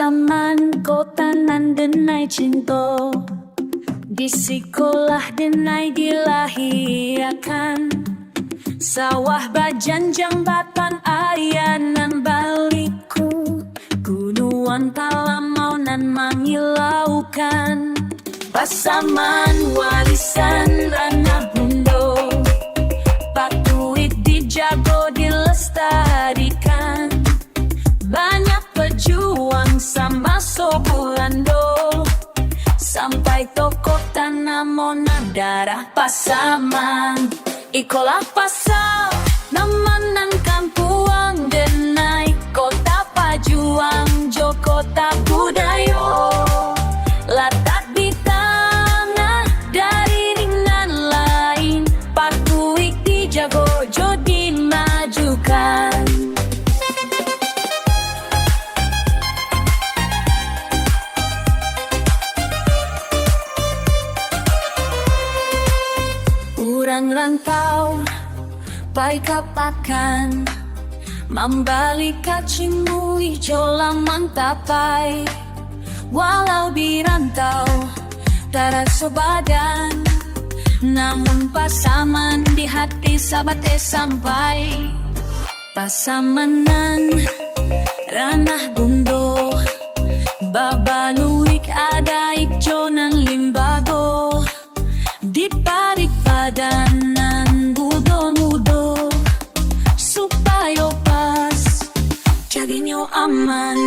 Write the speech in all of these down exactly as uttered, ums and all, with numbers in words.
Taman kota nan denai cinto, di sikolah denai dilahiakan. Sawah bajanjang batang aia nan baliku, gunuang talamau nan mangilaukan. Pasaman warisan Ranah Bundo, patuik dijago dilestarikan. Banyak pejuang samaso Bulando, sampai tokoh tanamo nan darah Pasaman. Ikolah pasa nan manangkan puang denai, kota pajuang jo kota budayo. Latak di tangah dari nan lain, patuik dijago jo dimajukan. Urang rantau pai ka pakan, mambali kacimbuih jo lamang tapai. Walau di rantau taraso badan, namun Pasaman di hati sabateh sampai. Pasaman nan Ranah Bundo, babaluik adaik jo nan limbago, diparik padanan budo-budo, supayo pas jadinyo aman.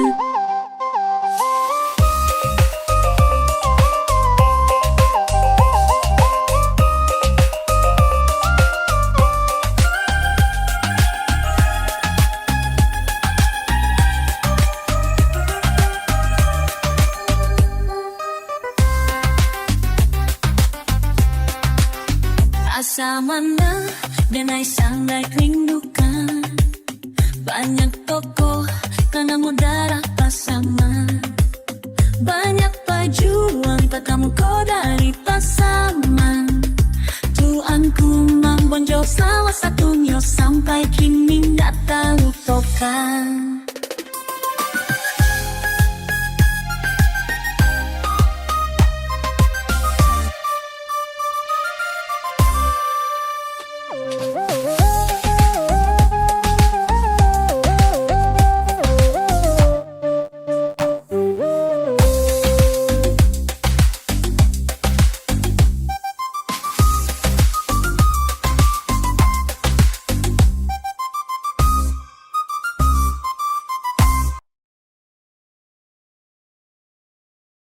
Asa mana denai sangaik rindukan. Banyak tokoh tanamo darah Pasaman. Banyak pajuang tatamuko dari Pasaman. Tuanku Mambonjo salah satunyo sampai kini ndak talupokan.